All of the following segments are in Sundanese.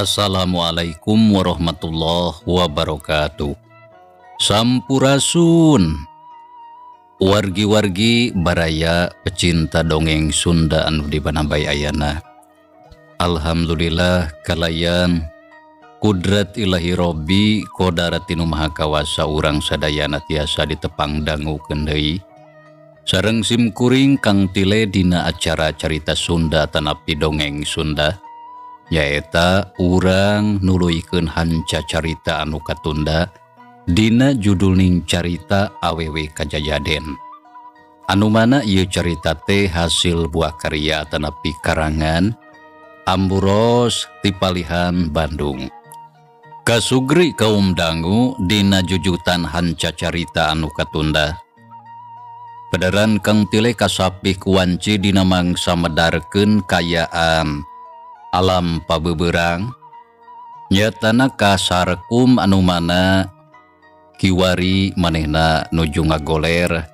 Assalamualaikum warahmatullahi wabarakatuh. Sampurasun. Wargi-wargi baraya pecinta dongeng Sunda anu di mana bae ayana. Alhamdulillah kalayan kudrat ilahi Robbi kodarat tinu maha kawasa urang sadayana tiasa ditepang dangukeun deui. Sareng simkuring Kang Tile dina acara carita Sunda tanapi dongeng Sunda nyaeta urang nuluykeun hanca carita anu katunda dina judulning carita awewe kajajaden. Anu mana ieu carita teh hasil buah karya tanapi karangan Amburos Tipalihan Bandung. Kasugri kaum dangu dina jujutan hanca carita anu katunda. Pederan Kang Tile kasapih kuwanci dina mangsa medarkeun kayaan alam pabeberang nyatana kasarkum anu mana kiwari manehna nuju ngagoler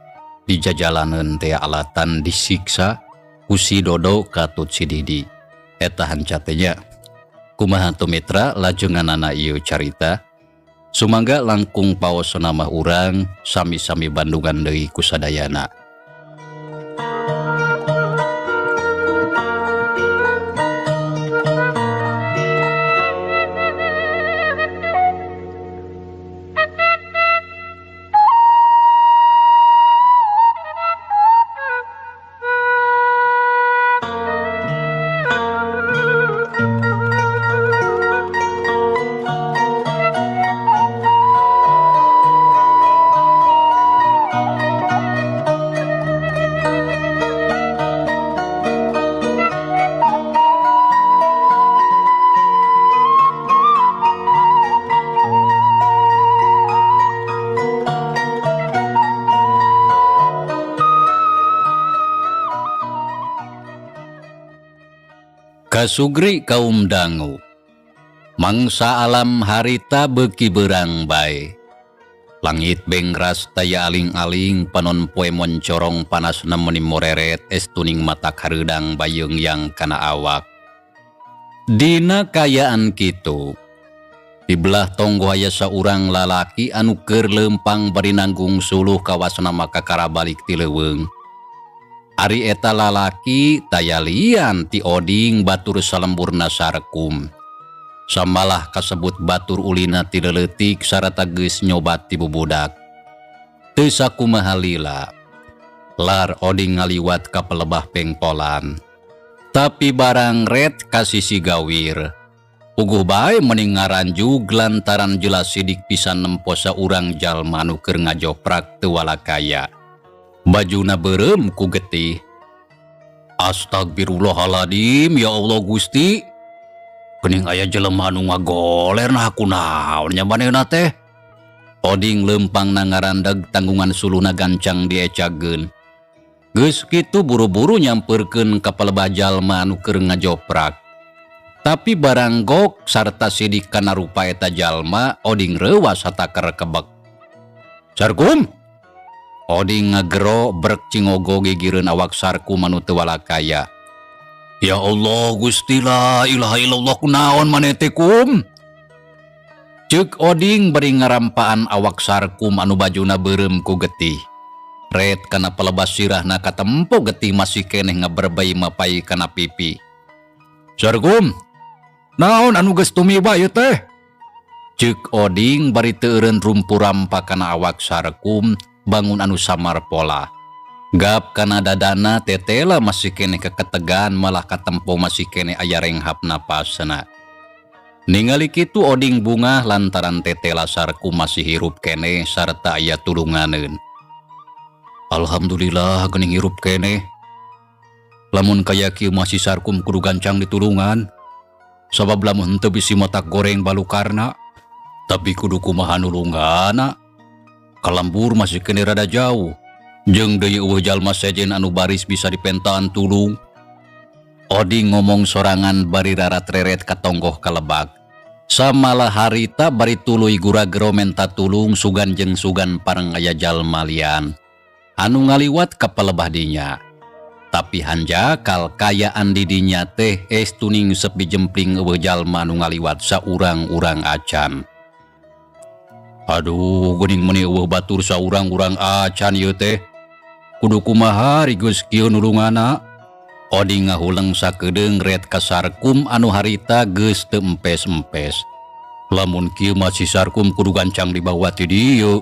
di jajalaneun teh alatan disiksa ku si Dodo katut si Didi. Eta hanca teh nya. Kumaha tu mitra lajenganana ieu carita? Sumangga langkung paos nama urang sami-sami Bandungan deui kusadayana. Kasugri kaum dangu. Mangsa alam harita beuki beurang bae. Langit bengras taya aling-aling panon poe moncorong panas nemeni moreret es tuning mata kareudang bayeung yang kana awak. Dina kayaan kitu. Di belah tonggo aya saurang lalaki anu keur leumpang bari nanggung suluh kawasna maka karabalik ti leuweung. Ari eta lalaki taya lian ti Oding batur salemburna Sarkum. Samalah kasebut batur ulina ti leutik sarata geus nyobat ti bubudak. Teu sakumaha lila. Lar Oding ngaliwat ka pelebah pengpolan. Tapi barang ret ka sisi gawir. Puguh bae meni ngaranjug lantaran jelas sidik pisan nempo saurang jalma anu keur ngajoprak teu walakaya. Bajuna beureum ku getih. Astagfirullahaladzim, ya Allah Gusti. Geuning aya jelema anu ngagoler nah kunaon nya manehna teh. Oding leumpang na ngarandeg tanggungan suluna gancang diecageun. Geus kitu buru-buru nyampeurkeun ka palebah jalma anu keur ngajoprak. Tapi barang gok sarta sidik kana rupa eta jalma, Oding reuwas satakar kebek. Sarkum! Oding ngagero brek cingogo gigireun awak Sarkum anu teu walakaya. Ya Allah Gusti la ilaha illallah kunaon maneh teh kum? Ceuk Oding bari ngarampaan awak Sarkum anu bajuna beureum ku getih. Ret kana pelebas sirahna katempo getih masih keneh ngaberbei mapai kana pipi. Sarkum, naon anu geus tumiba ieu teh? Ceuk Oding bari teu eureun rumpu rampa kana awak Sarkum bangun anu samar pola. Gap kana dadana tetela masih keneh keketegan malah katempo masih keneh aya renghap napasna. Ningali kitu Oding bungah lantaran tetela Sarkum masih hirup keneh sarta aya tulunganeun. Alhamdulillah geuning hirup keneh. Lamun kaya kieu masih Sarkum kudu gancang ditulungan. Sabab lamun henteu bisi matak goreng balukarna. Tapi kudu kumaha nulungana. Kalambur masih keneh rada jauh. Jeung deui eueuh jalma sejen anu baris bisa dipentaan tulung. Oding ngomong sorangan bari rarat-reret katonggoh kalebak. Samalah harita bari tuluy guragero menta tulung sugan jeung sugan pareng aya jalma lian. Anu ngaliwat ka palebah dinya. Tapi hanjakal kayaan di dinya teh estuning sepi jempling euweuh jalma nu ngaliwat saurang-urang acan. Aduh, geuning meuni euweuh batur saurang-urang acan ieu teh. Kudu kumaha ari geus kieu nulunganna? Oding ngahuleng sakedeung ret ka Sarkum anu harita geus teu empes-empes. Lamun kieu mah si Sarkum kudu gancang dibawa ti dieu.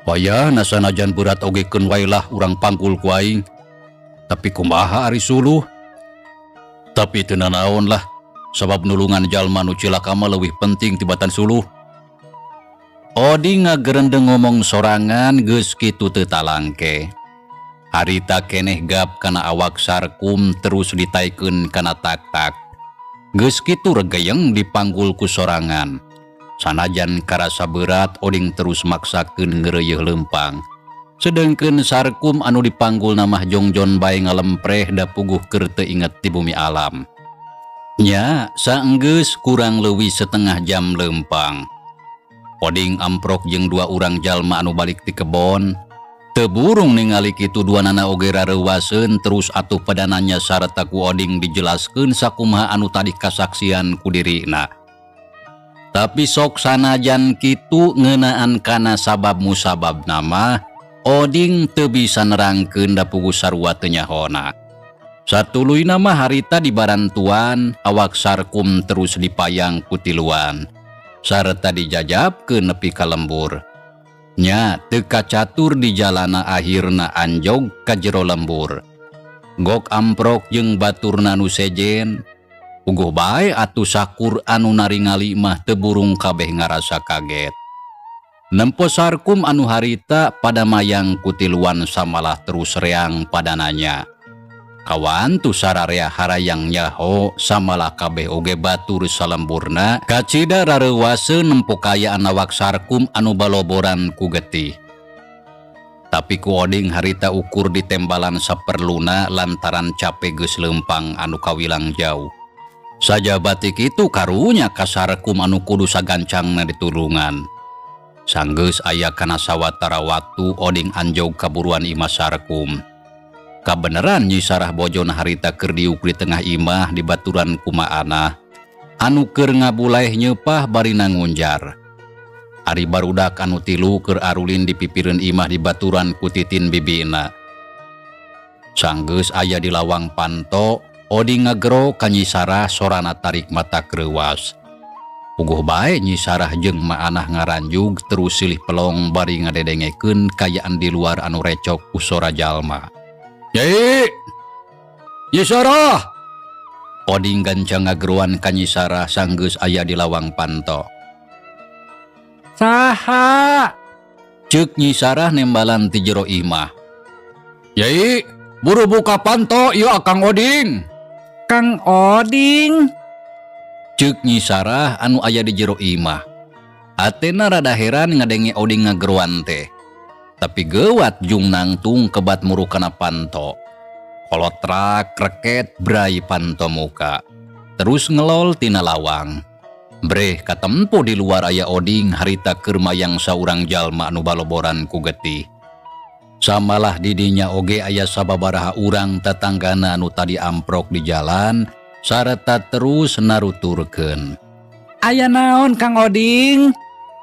Wayahna sanajan berat oge keun wae lah urang panggul ku aing. Tapi kumaha ari suluh? Tapi teu nanaon lah, sabab nulungan jalma nu cilaka mah leuwih penting tibatan suluh. Oding ngagerendeng ngomong sorangan geus kitu teu talangke. Harita keneh gap kana awak Sarkum terus ditaikeun kana tak-tak. Geus kitu regeyeng dipanggul ku sorangan. Sanajan karasa berat Oding terus maksakeun ngeureuyeeh leumpang. Sedengkeun Sarkum anu dipanggul namah jongjon bae ngalempreh da puguh keur teu inget di bumi alam. Nya saenggeus kurang leuwih setengah jam leumpang. Oding amprok jeung dua urang jalma anu balik ti kebon. Teu burung ningali kitu duanana oge rareuwaseun terus atuh padananya sarta ku Oding dijelaskeun sakumaha anu tadi kasaksian ku dirina. Tapi sok sanajan kitu ngeunaan kana sabab musabab nama Oding teu bisa nerangkeun da puguh sarua teu nyahona. Satuluyna mah harita dibarantuan awak Sarkum terus dipayang ku tiluan sarta dijajabkeun nepi ka lembur. Nya teu kacatur di jalana akhirna anjog ka jero lembur. Gok amprok jeung baturna nu sejen. Puguh bae atuh sakur anu naringali mah teu burung kabeh ngarasa kaget. Nempo Sarkum anu harita pada mayang kutiluan samalah terus reang padananya. Kawan tu sararea harayang nyaho samalah kabeh oge batur salemburna kacida rareuwase nempo kayaan awak Sarkum anu baloboran ku getih. Tapi ku Oding harita ukur ditembalan saperluna lantaran cape geus leumpang anu kawilang jauh. Sajabati kitu karunya ka Sarkum anu kudu sagancangna ditulungan. Sanggeus aya kana sawatara waktu Oding anjog kaburuan imah Sarkum. Kabeneran Nyi Sarah bojona harita keur diuk di tengah imah di baturan kumaanah. Anu keur ngabulaeh nyeupah bari nangunjar. Ari barudak anu tilu keur arulin di pipireun imah di baturan ku titin bibina. Sanggeus aya di lawang panto, Oding ngagero ka Nyi Sarah sorana tarik mata kreuwas. Puguh bae Nyi Sarah jeung maanah ngaranjug terus silih pelong bari ngadedengekeun kayaan di luar anu recok ku sora jalma. Nyai! Nyi Sarah! Oding gancang ngageroan ka Nyi Sarah sanggeus aya di lawang panto. Saha? Ceuk Nyi Sarah nembalan ti jero imah. Nyai, buru buka panto ieu Akang Oding. Kang Oding? Ceuk Nyi Sarah anu aya di jero imah. Atena rada heran ngadenge Oding ngageroan teh. Tapi geuwat jung nangtung kebat muru kana panto. Kolotrak reket brai panto muka. Terus ngelol tina lawang. Breh katempo di luar aya Oding harita keur mayang saurang jalma anu baloboran ku getih. Samalah didinya oge aya sababaraha urang tatanggana anu tadi amprok di jalan sarta terus naruturkeun. Aya naon Kang Oding?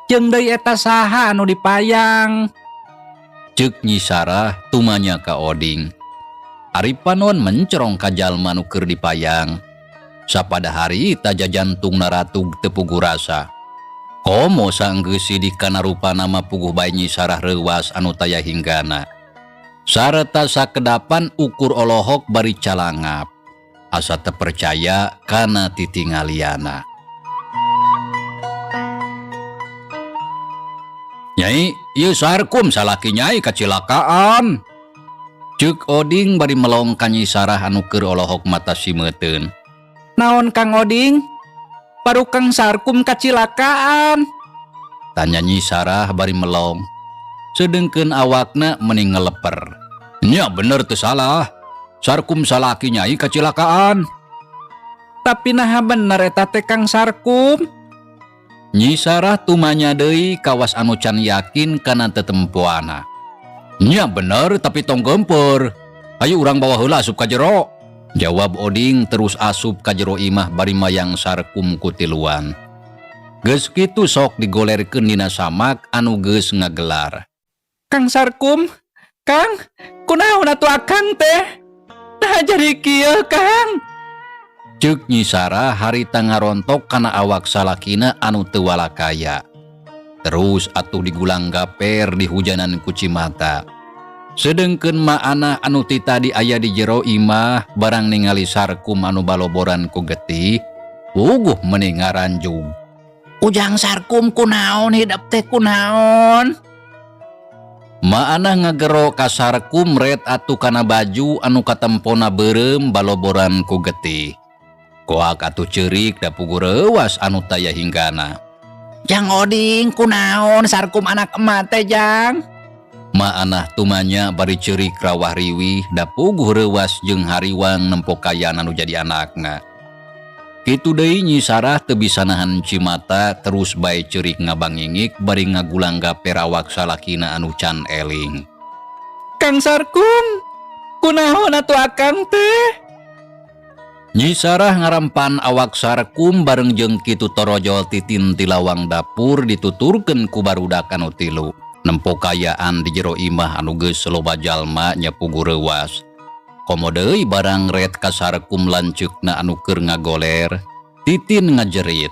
Jeung deui eta saha anu dipayang? Ceuk Nyi Sarah tumanya ka Oding. Ari panon mencerong ka jalma nu keur dipayang. Sapada harita jajantungna ratug teu puguh rasa. Komo sanggeus sidik kana rupana mah puguh bae Nyi Sarah reuwas anu taya hinggana. Sarta sakedapan ukur olohok bari calangap. Asa teu percaya kana titingaliana. Nyai, ieu Sarkum salaki nyai kacilakaan. Ceuk Oding bari melong ka Nyi Sarah anu keur olohok mata simeuteun. Naon Kang Oding? Baru Kang Sarkum kacilakaan. Tanya Nyi Sarah bari melong. Sedengkeun awakna meni ngeleper. Nya bener teu salah. Sarkum salaki nyai kacilakaan. Tapi naha bener eta teh Kang Sarkum? Nyi Sarah tumanya deui kawas anu can yakin kana tetempoana. Nya bener tapi tong gempur. Ayo urang bawa heula asup ka jero. Jawab Oding terus asup ka jero imah bari mayang Sarkum ku tiluan. Geus kitu sok digolerkeun dina samak anu geus ngagelar. Kang Sarkum, Kang, kunaon atuh akang teh? Nah jadi kieu, Kang. Ceuk Nyi Sarah harita ngarontok kana awak salakina anu teu walakaya. Terus atuh digulang gaper dihujanan ku cimata. Sedengkeun Ma Anah anu ti tadi aya di jero imah barang ningali Sarkum anu baloboran ku getih, puguh meuni ngaranjug. Ujang Sarkum kunaon hidep teh kunaon? Ma Anah ngagero ka Sarkum ret atuh kana baju anu katempona beureum baloboran ku getih. Koak atuh ceurik da puguh reuwas anu taya hinggana. Jang Oding kunaon Sarkum anak emak teh jang? Ma Anah tumanya bari ceurik rawah riwih da puguh reuwas jeung hariwang nempo kaayaan anu jadi anakna. Kitu deui Nyi Sarah teu bisa nahan cimata terus bae ceurik ngabangingik bari ngagulang gaper awak salakina anu can eling. Kang Sarkum, kunaon atuh akang teh? Nyi Sarah ngarampan awak Sarkum bareng jeung kitu torojol titin ti lawang dapur dituturkeun ku barudak anu tilu. Nempo kaayaan di jero imah anu geus loba jalma nya puguh reuwas. Komo deui barang ret ka Sarkum lanceukna anu keur ngagoler, titin ngajerit.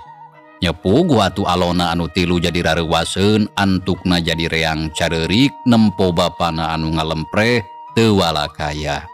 Nya puguh atuh alona anu tilu jadi rareuwaseun, antukna jadi reang careurik nempo bapana anu ngalempreh teu walakaya.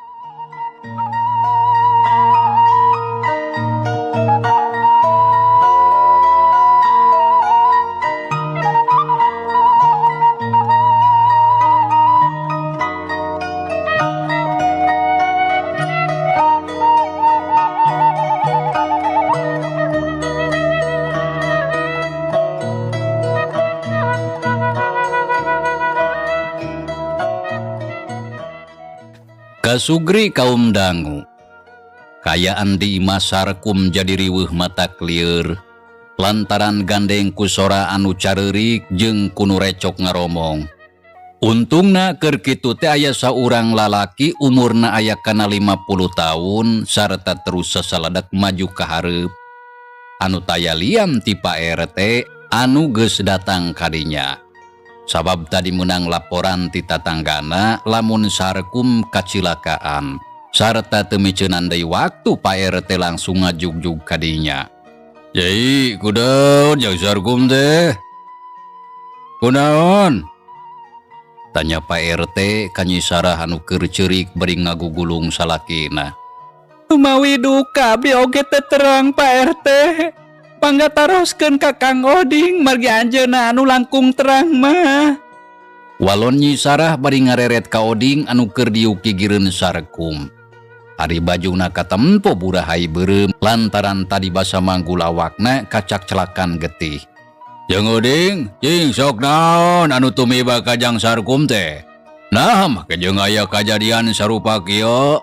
Kasugri kaum dangu. Kayaan di imah Sarkum jadi riweuh mata klieur. Lantaran gandeng ku sora anu careurik jeung ku nu recok ngaromong. Untungna keur kitu teh aya saurang lalaki umurna aya kana 50 tahun sarta terus sasaledek maju ka hareup. Anu taya lian ti Pak RT anu geus datang kadinya. Sabab tadi menang laporan ti tatanggana lamun Sarkum kacilakaan. Sarta teu miceunan deui waktu Pak RT langsung ngajugjug kadinya. Jadi kudaon jang Sarkum teh? Kunaon? Tanya Pak RT ka Nyi Sarah anu keur ceurik bari ngagugulung salakina. Mawi duka abdi oge teu terang Pak RT. Mangga taroskeun ka Kang Oding margi anjeunna anu langkung terang mah. Walon Nyi Sarah bari ngareret ka Oding anu keur diuk gigireun Sarkum. Ari bajuna katempo burahay beureum lantaran tadi basa manggul awakna kacak-celakan getih. Jang Oding, cing sok naon anu tumiba ka Jang Sarkum teh? Nah, make jeung aya kajadian sarupa kieu.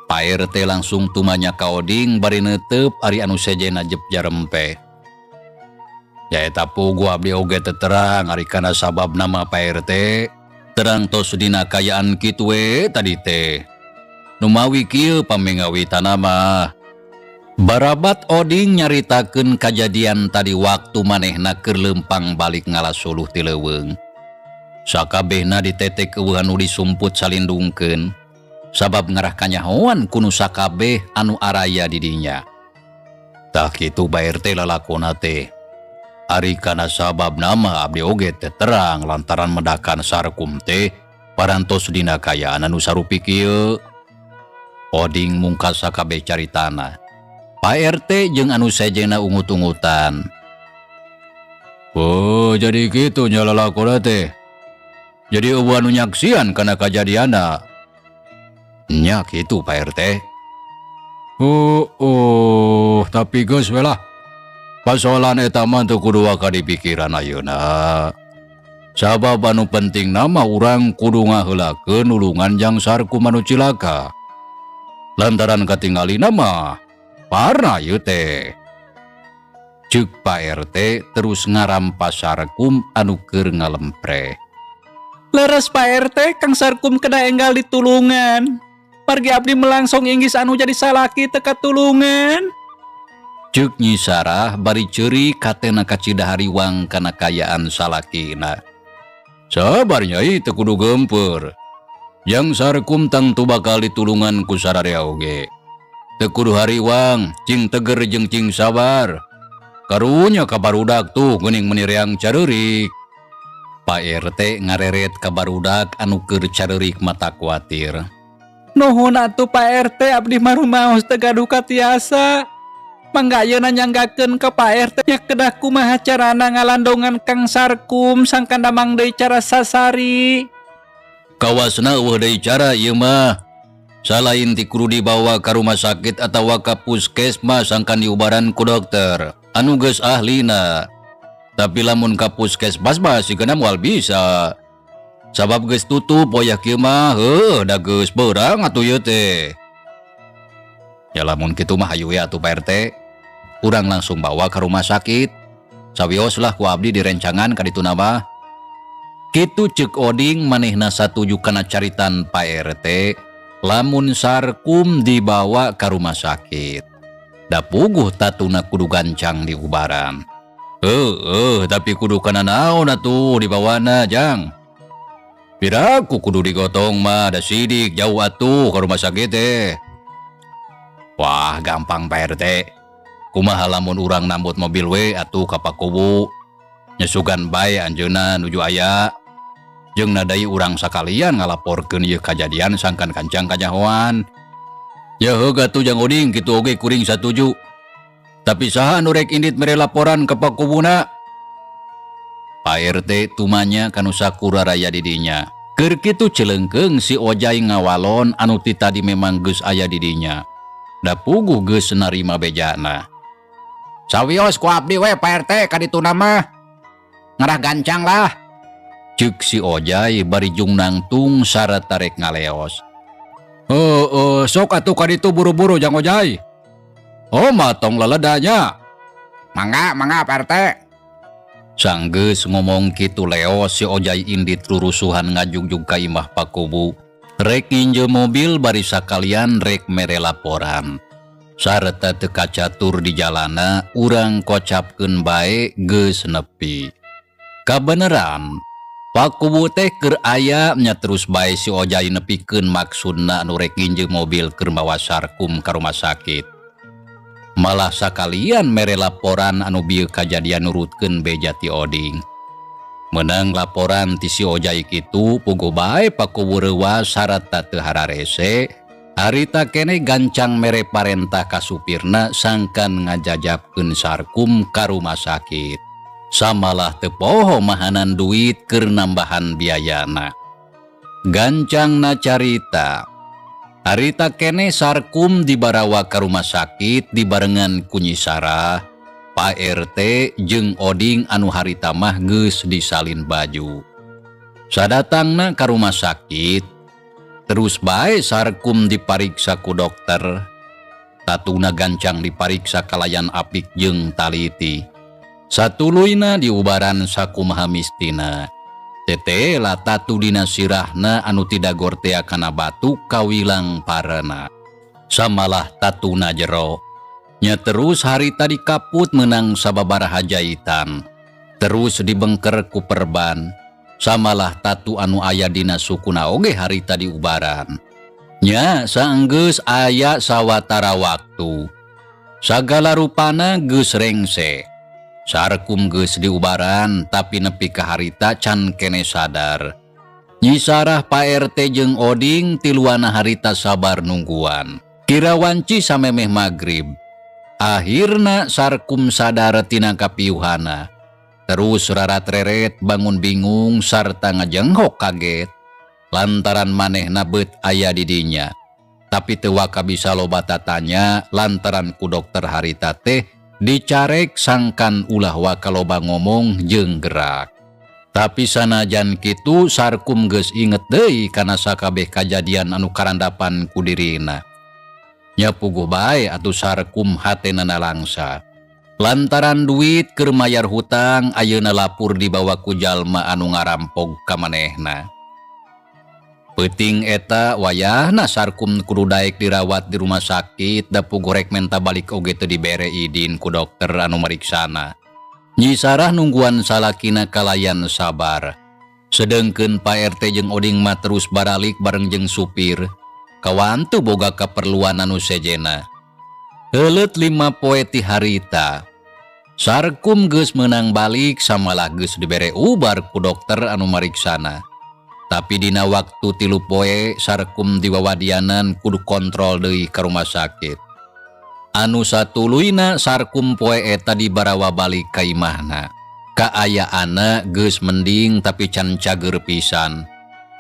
Pak RT langsung tumanya ka Oding bari neuteup ari anu sejena jep jarempe. Nyaeta puguh abdi oge teu terang ari kana sabab nama Pak RT. Terang tos dina kayaan kitu we tadi teh. Numawi kieu pamingawitana mah. Barabat Oding nyaritakeun kajadian tadi waktu manehna keur leumpang balik ngalas suluh ti leuweung. Sakabehna ditetek eueuh anu disumput salindungkeun. Sabab ngarah kanyahoan ku nu sakabeh anu araya di dinya. Tah kitu Pak RT lalakona teh. Ari kana sabab nama abdi oge teh terang lantaran medakan Sarkum teh parantos dina kayaan anu sarupi kieu. Oding mungkas sakabeh caritana. Pak RT jeung anu sejena ungut-ungutan. Oh, jadi kitu nya lalakona teh. Jadi eueuh anu nyaksian kana kajadianna. Nya kitu Pak RT. Oh, oh, tapi geus we lah. Pasoalan eta mah teu kudu waka dipikiran ayeuna. Sabab anu penting nama urang kudu ngaheulakeun nulungan jang Sarkum anu cilaka. Lantaran katingalina mah parna ieu teh. Ceuk Pak RT terus ngarampas Sarkum anu keur ngalempre. Leres Pak RT, Kang Sarkum kena enggal ditulungan. Margi abdi melangsung inggis anu jadi salaki teu katulungan. Ceuk Nyi Sarah bari ceurik hatena kacida hariwang kana kaayaan salakina. Sabar Nyai, teu kudu geumpeur. Jang Sarkum tangtu bakal ditulungan ku sararea oge. Teu kudu hariwang, cing teger jeung cing sabar. Karunya ka barudak tuh geuning meuni reang careurik. Pak RT ngareret ka barudak anu keur careurik mata kuatir. Nuhun atuh Pak RT, abdi mah rumaos teu gaduh katiasa. Mangga ayeuna nyanggakeun ka Pak RT nya, kedah kumaha carana ngalandongan Kang Sarkum sangkan damang deui cara sasari. Kawasna euweuh deui cara ieu mah. Salain ti kudu dibawa ka rumah sakit atawa ka puskesmas sangkan diubaran ku dokter anu geus ahlina. Tapi lamun ka puskesmas mah sigana moal bisa. Sabab geus tutup wayah kieu mah, heuh, da geus beurang atuh ieu teh. Ya lamun kitu mah hayu we atuh, Pak RT. Urang langsung bawa ke rumah sakit. Sawios lah ku abdi direncangan ka dituna mah. Kitu ceuk Oding, manehna satuju kana caritan Pak RT lamun Sarkum dibawa ke rumah sakit. Da puguh tatuna kudu gancang diubaran. Heuh, tapi kudu kana naon atuh dibawana, Jang? Piraku kudu digotong mah, da sidik jauh atuh ke rumah sakit teh. Wah, gampang, Pak RT. Kumaha lamun urang nambut mobil we atuh ka Pakubu. Nya sugan bae anjeunna nuju aya. Jeung nadai urang sakalian ngalaporkeun ieu kajadian sangkan kancang kanyahoan. Ya heuh atuh, Jang Oding, kitu oge kuring satuju. Tapi saha anu rek indit mere laporan ka Pakubuna? Pak RT tumanya kanu sakur raya di dinya. Keur kitu celeungkeung si Ojai ngawalon anu ti tadi memang geus aya di dinya. Da puguh geus narima bejana. Sawios ku abdi we, Pak RT, ka dituna mah. Ngarah gancang lah. Ceuk si Ojai bari jung nangtung sarata rek ngaleos. Oh, oh, sok atuh ka ditu buru-buru, Jang Ojai. Oh, matong leledanya. Mangga, mangga, Pak RT. Sanggeus ngomong kitu leos si Ojai indit rurusuhan ngajugjug ka imah Pakubu. Rek nginjem mobil bari sakalian rek mere laporan. Sarta teu kacatur di jalana, urang kocapkeun bae geus nepi. Kabeneran, Pakubu teh keur aya nya, terus bae si Ojai nepikeun maksudna anu rek nginjem mobil keur mawa Sarkum ka rumah sakit. Malah sakalian mere laporan anu bieu kajadian nurutkeun beja ti Oding. Menang laporan ti si Ojai kitu, puguh bae Pakubu reuwas sarata teu hararese, harita kene gancang mere parentah ka supirna sangkan ngajajapkeun Sarkum ka rumah sakit. Samalah teu poho mahanan duit keur nambahan biayana. Gancangna carita, harita kene Sarkum dibarawa ka rumah sakit dibarengan ku Nyi Sarah, Pak RT jeung Oding anu harita mah geus disalin baju. Sadatangna ka rumah sakit, terus bae Sarkum dipariksa ku dokter. Tatuna gancang dipariksa kalayan apik jeung taliti. Satuluyna diubaran sakumaha mistina. Tetela tatu dina sirahna anu tidak gortea kana batu kawilang parena. Samalah tatuna jero. Nya terus harita dikaput menang sababaraha jaitan. Terus dibengker ku perban. Samalah tatu anu aya dina sukuna oge harita diubaran. Nya saenggeus aya sawatara waktu. Sagala rupana geus rengse. Sarkum geus diubaran, tapi nepi ka harita can kene sadar. Nyi Sarah, Pak RT jeung Oding tiluana harita sabar nungguan. Kira wanci samemeh magrib. Akhirna Sarkum sadar tina kapiuhana. Terus rarat-reret bangun bingung sarta ngajenghok kaget. Lantaran manehna beut aya di dinya. Tapi teu waka bisa loba tatanya lantaran ku dokter harita teh dicarek sangkan ulah waka loba ngomong jeung gerak. Tapi sanajan kitu Sarkum geus inget deui kana sakabeh kajadian anu karandapan ku dirina. Nya puguh bae atuh Sarkum hatena nalangsa. Lantaran duit keur mayar hutang ayeuna lapur dibawa ku jalma anu ngarampog ka manehna. Peuting eta wayahna Sarkum kudu daek dirawat di rumah sakit da puguh rek menta balik oge teu dibere idin ku dokter anu mariksana. Nyi Sarah nungguan salakina kalayan sabar. Sedengkeun Pak RT jeung Oding mah terus baralik bareng jeung supir. Kawantu boga kaperluan anu sejena. Heuleut 5 poe ti harita. Sarkum geus meunang balik samalah geus dibere ubar ku dokter anu mariksana. Tapi dina waktu 3 poe Sarkum diwawadianan kudu kontrol deui ka rumah sakit. Anu satuluyna Sarkum poe eta dibarawa balik ka imahna. Kaayaanna geus mending tapi can cager pisan.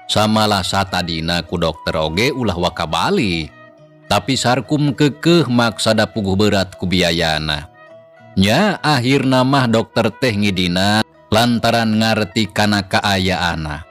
Samalah satadina ku dokter oge ulah waka balik. Tapi Sarkum kekeh maksada puguh berat ku biayana. Nya akhirna mah dokter teh ngidina lantaran ngarti kana kaayaanna.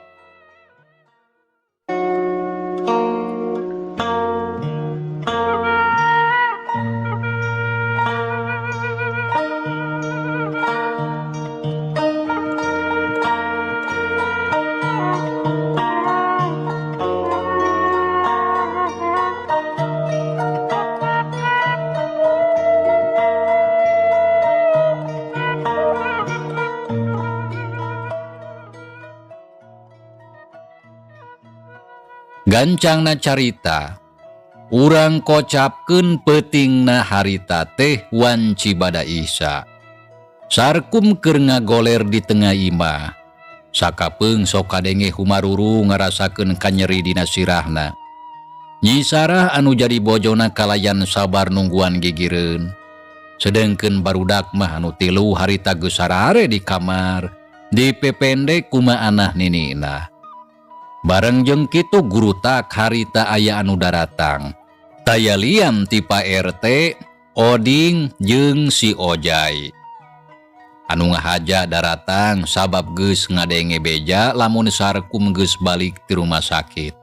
Gancangna carita, urang kocapkeun peutingna harita teh wanci bada Isya. Sarkum keur ngagoler di tengah imah. Sakapeung sok kadenge humaruru ngarasakeun kanyeri dina sirahna. Nyi Sarah anu jadi bojona kalayan sabar nungguan gigireun. Sedengkeun barudak mah anu 3 harita geus sarare di kamar, dipepende kumaanah ninina. Bareng jeung kitu gurutak harita aya anu daratang. Taya lian ti Pak RT, Oding jeung si Ojai. Anu ngahaja daratang sabab geus ngadenge beja lamun Sarkum geus balik ti rumah sakit.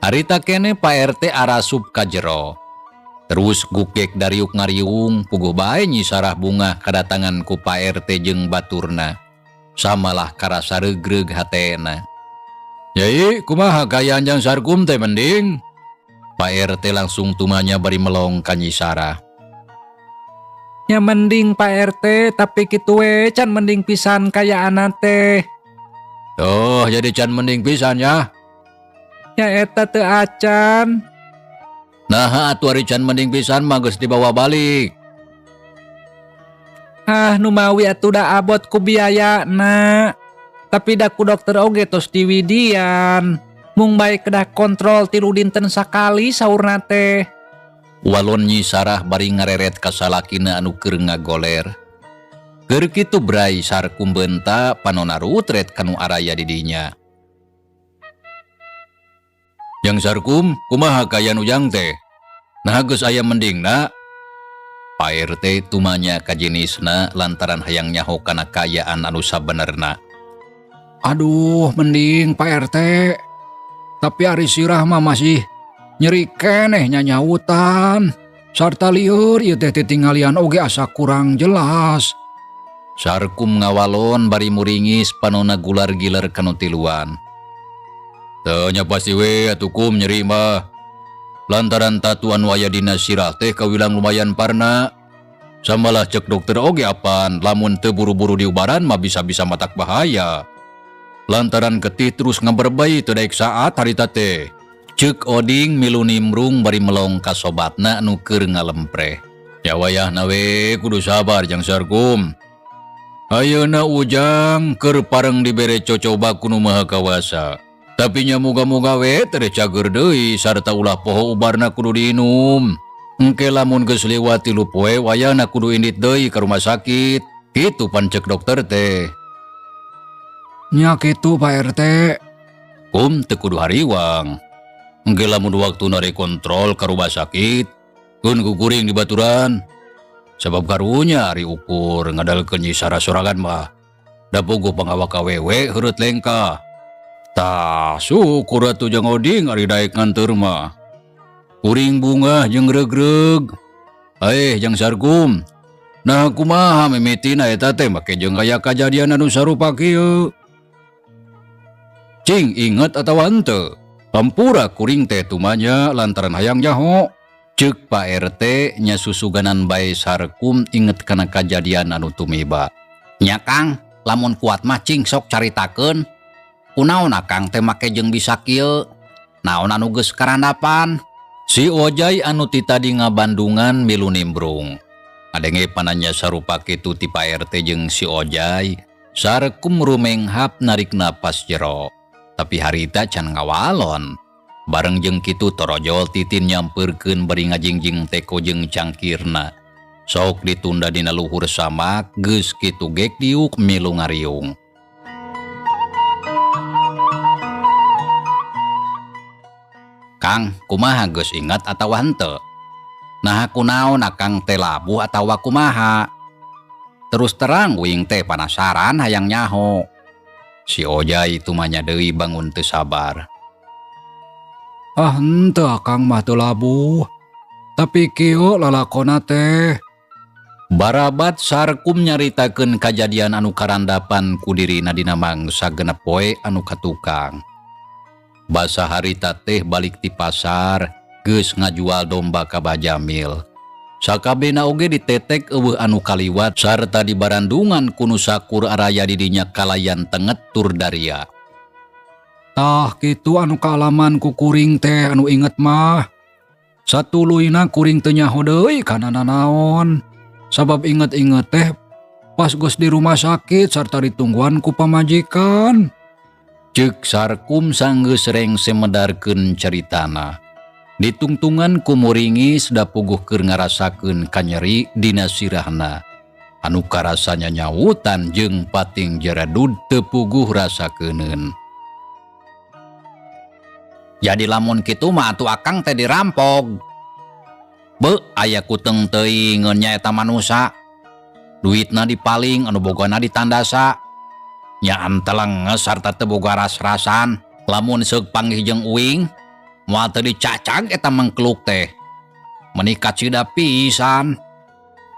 Harita kene Pak RT arasup ka jero. Terus gugek dariuk ngariung puguh bae Nyi Sarah bungah kadatangan ku Pak RT jeung baturna. Samalah karasa regreg hatena. Yai, kumaha kaayaan jang Sarkum teh mending? Pak RT langsung tumanya bari melong ka Nyi Sarah. Nya mending Pak RT, tapi kitu we can mending pisan kayaanna teh. Oh, jadi can mending pisan ya? Nya eta teu acan. Naha atuh ari can mending pisan mah geus dibawa balik. Ah, nu mawi atuh da abot ku biayana. Tapi da ku dokter oge tos diwidian. Mung bae kedah kontrol 3 dinten sakali saurna teh. Walon Nyi Sarah bari ngareret ka salakina anu keur ngagoler. Keur kitu bray Sarkum beunta panona rutret kanu araya di dinya. Jang Sarkum, kumaha kaayaan ujang teh? Nah geus aya mendingna? Pak RT tumanya ka jenisna lantaran hayang nyaho kana kaayaan anu sabenerna. Aduh, mending Pak RT. Tapi ari sirah mah masih nyeri keneh nyanyautan. Sarta lieur ieu teh titinggalian oge asa kurang jelas. Sarkum ngawalon bari muringis panona gular giler kanu tiluan. Teu nya pasti we atuh kum nyeri mah. Lantaran tatu anu aya dina sirah teh kawilang lumayan parna. Samalah cek dokter oge apan lamun teu buru-buru diubaran mah bisa-bisa matak bahaya. Lantaran getih terus ngaberbei teu daek saat harita teh. Ceuk Oding milu nimbrung bari melong ka sobatna nu keur ngalempreh. Ya wayahna we kudu sabar jang Sarkum. Ayeuna ujang keur pareng dibere cocoba ku nu Maha Kawasa. Tapi nya muga-muga we teu cager deui sarta ulah poho ubarna kudu diinum. Engke lamun geus liwat 3 poe wayahna kudu indit deui ka rumah sakit. Kitu pan ceuk dokter teh. Nya kitu Pak RT. Kum teu kudu hariwang. Engke lamun waktuna rek kontrol ka rumah sakit, keun kukuring di baturan. Sabab karunya ari ukur ngadalkeun Nyi Sarah sorangan mah. Da puguh pangawak awewe heureut lengkah. Tah syukur atuh jang Oding ari daek nganteur mah. Kuring bungah jeung regreg. Jang Sarkum. Nah kumaha mimitina eta teh make jeung aya kajadian anu sarupa kieu. Cing inget atawa henteu? Hampura kuring teh tumanya lantaran hayang nyaho. Ceuk Pak RT nya susuganan bae Sarkum inget kana kajadian anu tumiba. Nya Kang, lamun kuat mah cing sok caritakeun. Kunaon Akang teh make jeung bisa kieu? Naon anu geus karandapan? Si Ojai anu ti tadi ngabandungan milu nimbrung. Ngadenge pananya sarupa kitu ti Pak RT jeung si Ojai, Sarkum rumenghap narik napas jero. Tapi harita can ngawalon. Bareng jeung kitu torojol titin nyampeurkeun bari ngajingjing teko jeung cangkirna. Sok ditunda dina luhur samak, geus kitu gek diuk milu ngariung. Kang, kumaha geus ingat atawa henteu? Naha kunaon akang teh labuh atawa kumaha? Terus terang uing teh panasaran hayang nyaho. Si Ojai tumanya deui bangun teu sabar. Ah henteu akang mah teu labuh. Tapi kieu lalakona teh. Barabat Sarkum nyaritakeun kajadian anu karandapan ku dirina dina mangsa 6 poe anu katukang. Basa harita teh balik ti pasar, geus ngajual domba ka Bajamil. Sakabehna oge ditetek eueuh anu kaliwat sarta dibarandungan ku nu sakur araya di dinya kalayan tenget tur daria. Tah kitu anu kaalaman ku kuring teh anu inget mah. Satuluyna kuring teu nyaho deui kana nanaon. Sabab inget-inget teh pas geus di rumah sakit sarta ditungguan ku pamajikan. Ceuk Sarkum sanggeus rengse medarkeun caritana. Ditungtungan ku muringis da puguh keur ngarasakeun kanyeri dina sirahna. Anu karasanya nyawutan jeung pating jaradud teu puguh rasakeuneun. Jadi lamun kitu mah atuh akang teh dirampog. Beuh, aya kuteng teuingeun nya eta manusa. Duitna dipaling anu bogana ditandasa. Nya antelenges sarta teu boga ras-rasan. Lamun seuk panggih jeung uing, moal teu dicacag eta mangkluk teh. Meuni kacida pisan.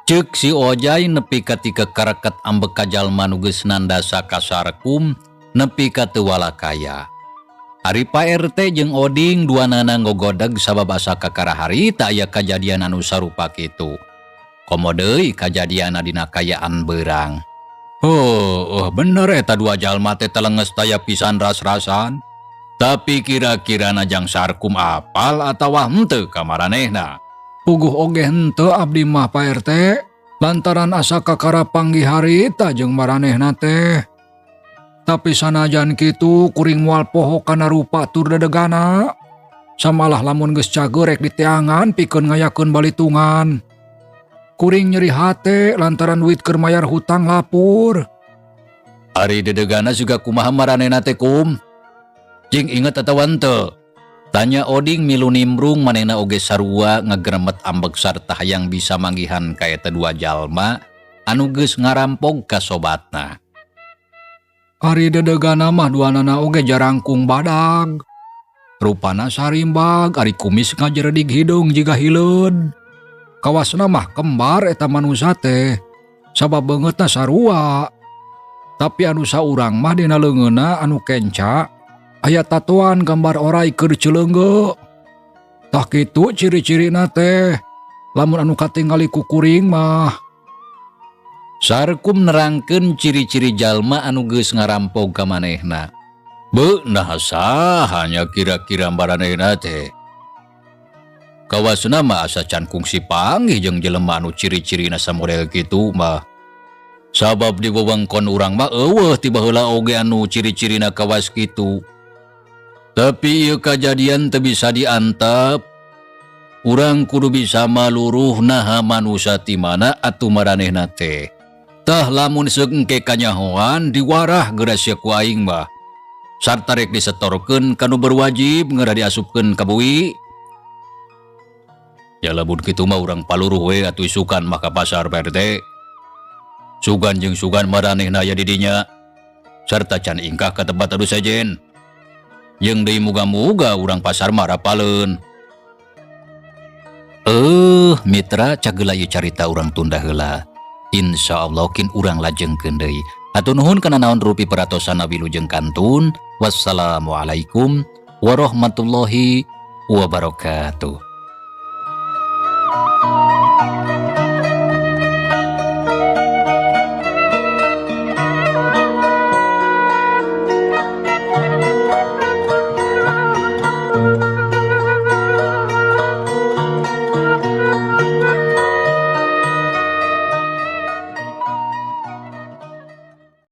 Ceuk si Ojai nepi ka tika kareket ambek ka jalma nu geus nandasa ka Sarkum nepi ka teu walakaya. Ari Pak RT jeung Oding duanana ngogodeg sabab asa kakara harita aya kajadian anu sarupa kitu. Komo deui kajadianna dina kayaan beurang. Heuh, bener eta dua jalma teh telenges taya pisan ras-rasan. Tapi kira-kira najang Sarkum apal atawa henteu ka maranehna. Puguh oge henteu abdi mah Pak RT, lantaran asa kakara panggih harita jeung maranehna teh. Tapi sanajan kitu kuring moal poho kana rupa tur dedegana. Samalah lamun geus cager rek diteangan pikeun ngayakeun balitungan. Kuring nyeri hate lantaran duit keur mayar hutang lapur. Ari dedegana juga kumaha maranehna teh kum? Jing inget atawa henteu? Tanya Oding milu nimbrung manehna oge sarua ngagremet ambek sarta hayang bisa manggihan ka eta dua jalma anu geus ngarampog ka sobatna. Ari dedegana mah duanana oge jarangkung badag. Rupana sarimbag ari kumis ngajeredig hidung jiga hileud. Kawasna mah kembar eta manusa teh sabab beungeutna sarua. Tapi anu saurang mah dina leungeunna anu kenca aya tatoan gambar orai keur celeungge. Tah kitu ciri-cirina teh lamun anu katingali ku kuring mah. Sarkum nerangkeun ciri-ciri jalma anu geus ngarampog ka manehna. Beuh, nah saha nya kira-kira maranehna teh. Kawasna mah asa can kungsi panggih jeung jelema anu ciri-cirina samodel kitu mah. Sabab di wewengkon urang mah eueuh ti baheula oge anu ciri-cirina kawas kitu. Tapi ieu kajadian teu bisa diantep. Urang kudu bisa maluruh naha manusa ti mana atuh maranehna teh. Tah lamun seuk engke kanyahoan diwarah geura sia ku aing mah. Sarta rek disetorkeun ka nu berwajib ngeurah diasupkeun ka bui. Ya lamun kitu mah urang paluruh we atuh isukan mah ka pasar Pak RT. Sugan jeung sugan maranehna aya di dinya. Sarta can ingkah ka tempat anu sejen. Jeung deui muga-muga urang pasar mah rapaleun. Mitra cageula ieu carita urang tunda heula. Insyaallah kin urang lajengkeun deui. Hatur nuhun kana naon rupi peratosan wilujeng kantun. Wassalamualaikum Warahmatullahi wabarakatuh.